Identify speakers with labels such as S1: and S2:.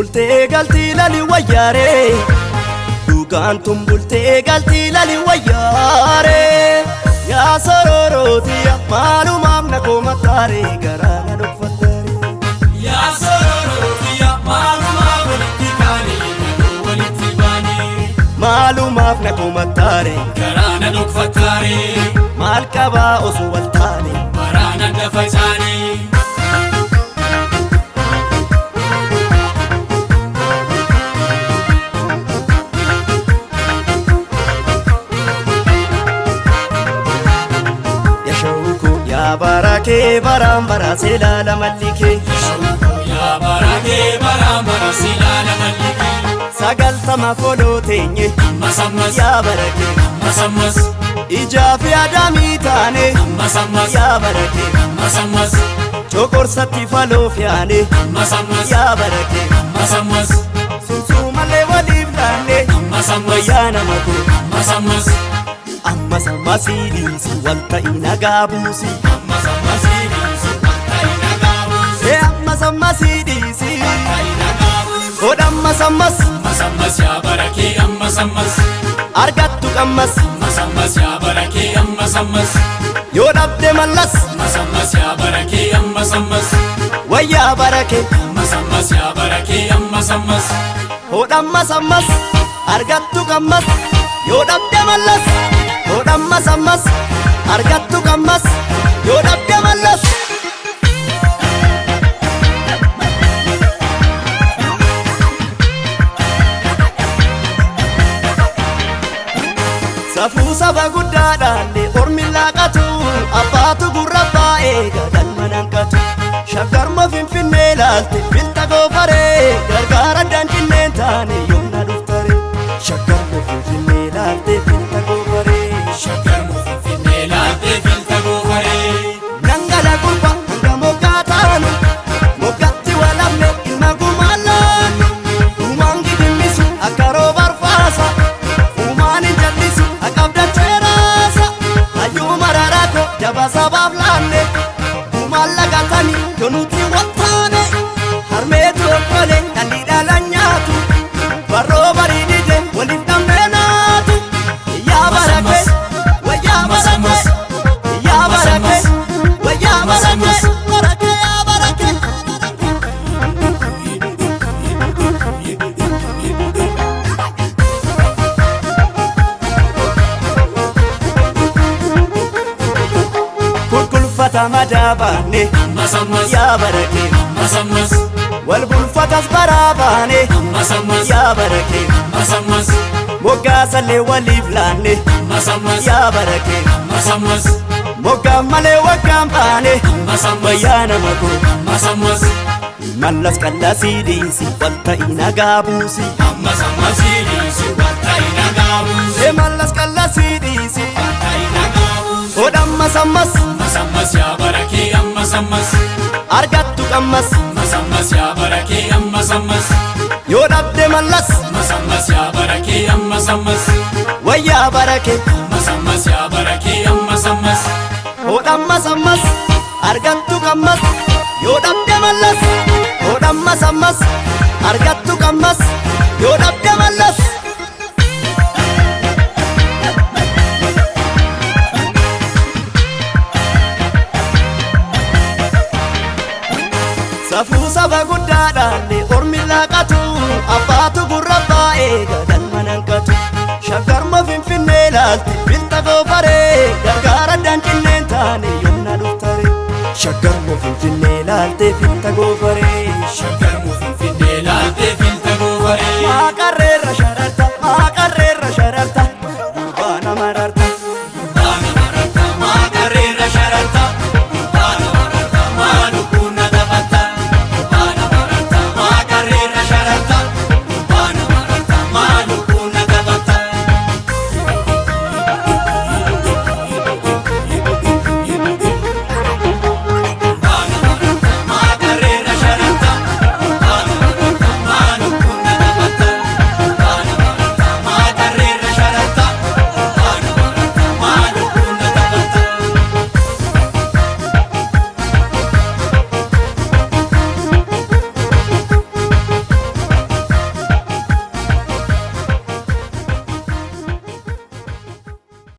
S1: Bultee galtii lali wayyaaree Dhugaan tun bultee galtii lali wayyaaree Yaa sororootiya maalumaaf na komattaaree garaa na dhokfattaaree
S2: Yaa sororootiya maalumaaf walitti kaanee galuu walitti baanee
S1: Maalumaaf na komattaaree
S2: garaa na dhokfattaaree
S1: maal qabaa osoo wal taane
S2: baraana dafa caanee.
S1: Yaa shawukoo yaa barakee baraan baraasee laala malli kee
S2: Yaa barakee baraan barasii laala malli kee.
S1: 90 foloo teenye
S2: Ammas ammas
S1: yaa barakee
S2: ammas ammas
S1: ijaa fi adaamii taane
S2: ammas ammas
S1: yaa barakee
S2: ammas ammas
S1: coqorsatti faloo fi'aane
S2: ammas ammas
S1: yaa barakee
S2: ammas ammas
S1: sunsuumallee waliif laanne
S2: ammas ammas
S1: wayyaa nama koo
S2: ammas ammas
S1: ammas ammasii dhiisi wal ta'i nagaa buusi
S2: ammas ammas dhiisi wanta nagaa buusi
S1: ee ammas ammasii dhiisi
S2: nagaa buusi.
S1: godha ammas ammas
S2: Ammas ammas yaa barakee ammas ammas
S1: argattu qammas
S2: ammas ammas yaa barakee ammas ammas
S1: yoo dhabde mallas
S2: ammas ammas yaa barakee ammas ammas
S1: wayyaa barakee
S2: ammas ammas yaa barakee ammas ammas
S1: hodha ammas ammas argattu qammas yoo dhabde mallas hodha ammas ammas argattu qammas yoo dhabde mallas. Safuu saba guddaadhaalle ormi laaqatu abbaatu gurra baa'ee gadan mananqatu shaggarma finfinnee laalte bilta goofaree gargaara daanqinneen taane yoomna dhuftare shaggarma finfinnee laalte bilta goofaree
S2: Shaggarmu finfinnee laaltee filta goofaree.
S1: Nangala gurba hanga moggaa taanu moggaatti walamne ilma gumaan laannu uumaan gidimmisu akka rooba arfaasa uumaan hin jallisu haqaaf dacheeraasa hayyuu mararaa koo jaba sabaaf laanne uumaan lagatani yonuuti wattaane harmeetu okkole dhalli dhalan nyaatu barroo barii dide waliif dhabnee naatu yaa barakee wayyaa barakee yaa barakee wayyaa barakee barakee yaa barakee. Kulkulfata madaa baanne
S2: Ammas ammas
S1: yaa barakee
S2: ammas ammas
S1: wal bulfatas baraa baane
S2: ammas ammas
S1: yaa barakee
S2: ammas ammas
S1: moggaasallee waliif laanne
S2: ammas ammas
S1: yaa barakee
S2: ammas ammas
S1: moggaan malee waggaan baane
S2: ammas ammas
S1: wayyaa nama koo
S2: ammas ammas
S1: mallas qallasii dhiisi wal ta'i nagaa buusi
S2: ammas ammas dhiisi wanta nagaa buusi
S1: ee mallas qallasii dhiisi
S2: wanta nagaa buusi.
S1: hodha ammas ammas
S2: Ammas ammas yaa barakee ammas ammas
S1: argattu qammas
S2: ammas ammas yaa barakee ammas ammas
S1: yoo dhabde mallas
S2: ammas ammas yaa barakee ammas ammas
S1: wayyaa barakee
S2: ammas ammas yaa barakee ammas ammas
S1: hodha ammas ammas argattu qammas yoo dhabde mallas hodha ammas ammas argattu qammas yoo dhabde mallas. Safuu saba guddaadhaalle ormi laaqatu abbaatu gurra baa'ee gadan mananqatu shaggarma finfinnee laalte bilta goofaree gargaara daanqinneen taane yoomna dhuftare shaggarma finfinnee laalte bilta goofaree.
S2: Shaggarmu